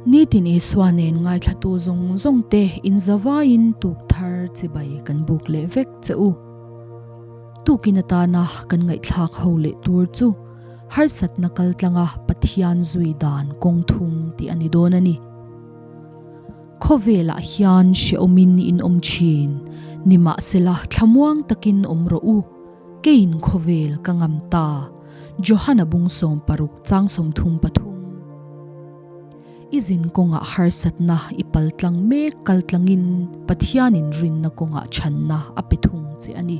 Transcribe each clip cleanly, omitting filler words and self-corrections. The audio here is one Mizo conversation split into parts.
Nitin Isua nen ngaithlatu zawng zawng te inzavaiin tuk thar chibai kan buk leh vek che u. Tukin atana kan ngaihthlak ho leh tur chu harsatna kaltlanga Pathian zui dan kawng thum tih a ni dawn a ni. Khawvelah hian hrehawmin in awm thin, nimahsela thlamuang takin awm rawh u, keiin khawvel ka ngam ta, Johana bung 60 chang 33. I zin kawngah harsatna i paltlang mek kaltlangin Pathianin rinna kawngah chhanna a pe thung che a ni.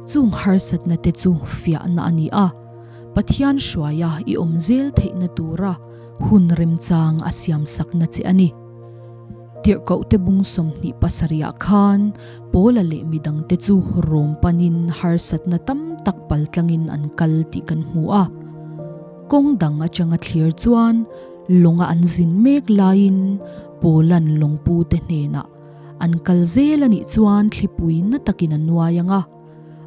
Chung harsatna te chu fiahna a ni a, Pathian hruaia i awm zel theihna tura hun remchang a siamsakna che a ni. Tirhkohte bung 27 ah khan Paula leh midangte chu Rom panin harsatna tam tak paltlangin an kal tih kan hmu a. Kawng dang atanga thlir chuan lawnga an zin mek laiin Paula'n lawngpute hnenah an kal zel a nih chuan thlipui na takin a nuai ang a,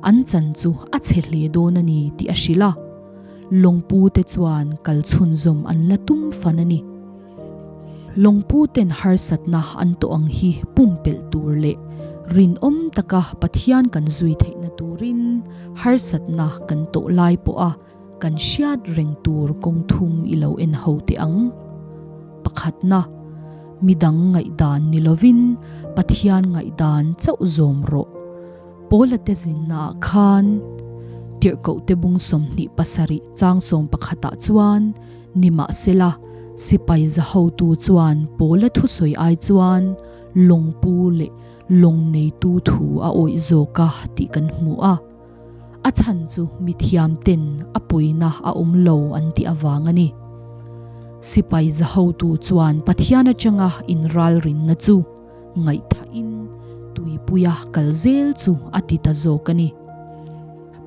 an chan chu a chhe hle dawn a ni tih a hrilh a. Lawngpute chuan kal chhunzawm an la tum fan a ni. Lawngputen harsatna an tawh ang hi pumpelh tur leh rinawm taka Pathian kan zui theihna turin harsatna kan tawh lai pawha Kan hriat reng tur kawng thum i lo en ho teh ang. Pakhatna, midang ngaihdan ni lovin Pathian ngaihdan chauh zawm rawh. Paula te zinnaah khan Tirhkohte bung 27 chang 11 ah chuan nimahsela sipai za hotu chuan Paula thusawi ai chuan lawngpu leh lawng neitu thu a awih zawk a tih kan hmu a. A chhan chu mithiam ten a puina a awm lo an tih avang a ni. Sipai za hotu chuan Pathian atanga inralrinna chu ngaihthahin tuipuia kal zel chu a ti ta zawk a ni.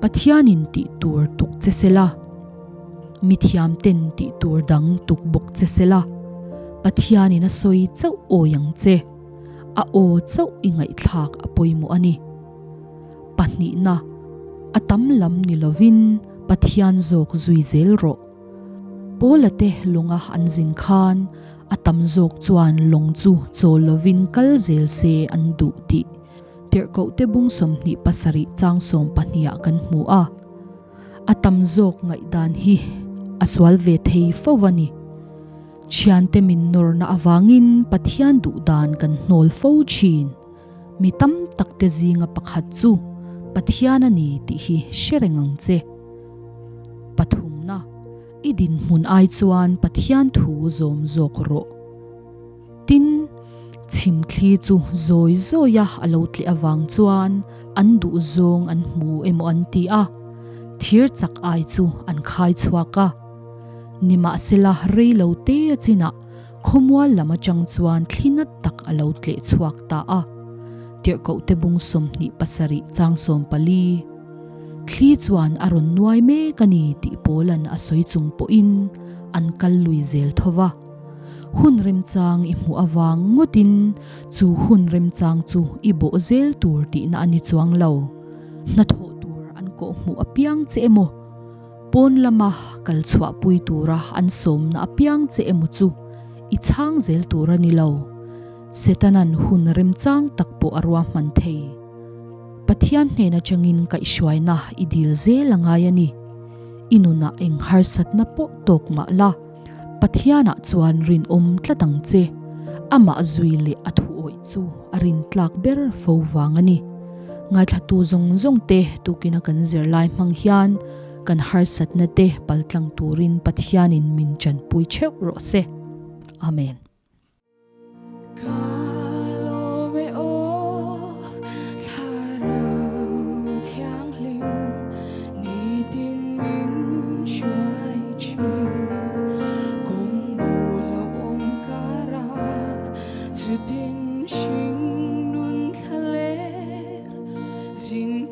Pathianin tih tur tuk che sela, mithiam ten tih tur dang tuk bawk che sela, Pathianin a sawi chauh awi ang che, a aw chauh i ngaihthlak a pawimawh a ni. Pahnihna, a tam lam ni lovin Pathian zawk zui zel rawh. Paula te lawnga an zin khan a tam zawk chuan lawng chu chawl lovin kal zel se an duh tih Tirhkohte bung 27 chang 12 ah kan hmu a. A tam zawk ngaihdan hi a sual ve thei fo a ni. Thiante min nawrna avangin Pathian duhdan kan hnawl fo thin. Mi tam takte zinga pakhat chu Pathian a ni tih hi hre reng ang che. Pathumna, i dinhmun ai chuan Pathian thu zawm zawk rawh. Tin, chhimthli chu zawi zawia a lo tleh avang chuan an duh zawng an hmu emaw an ti a, thir chak ai chu an khai chhuak a. Nimahsela rei lo te a chinah Khawmual lam atang chuan thli nat tak a lo tleh chhuak ta a, Tirhkohte bung 27 chang 14. Thli chuan a rawn nuai mek a ni tih Paula'n a sawi chung pawhin an kal lui zel tho va. Hun remchang i hmuh avang ngawtin chu hun remchang chu i bawh zel tur tihna a ni chuang lo. Hnathawh tur an kawhhmuh apiang che emaw? Pawn lama kal chhuahpui tura an sawmna apiang che emaw chu i chhang zel tur a ni lo. Setanan hun remchang tak pawh a ruahman thei. Pathian hnen atangin kaihhruaina i dil zel a ngai a ni. I nunah eng harsatna pawh tawk mah la, Pathianah chuan rinawm tlat ang che. Amah zui leh a thuawih chu a rintlak ber fo vang a ni. Ngaithlatu zawng zawng te tukina kan zirlai hmang hian kan harsatna te paltlang turin Pathianin min chanpui theuh rawh se. Amen. Ka lawm e aw Thlarau Thianghlim nitin min hruai thin kawng bul a awm kara chutin hring nun thla ler zin.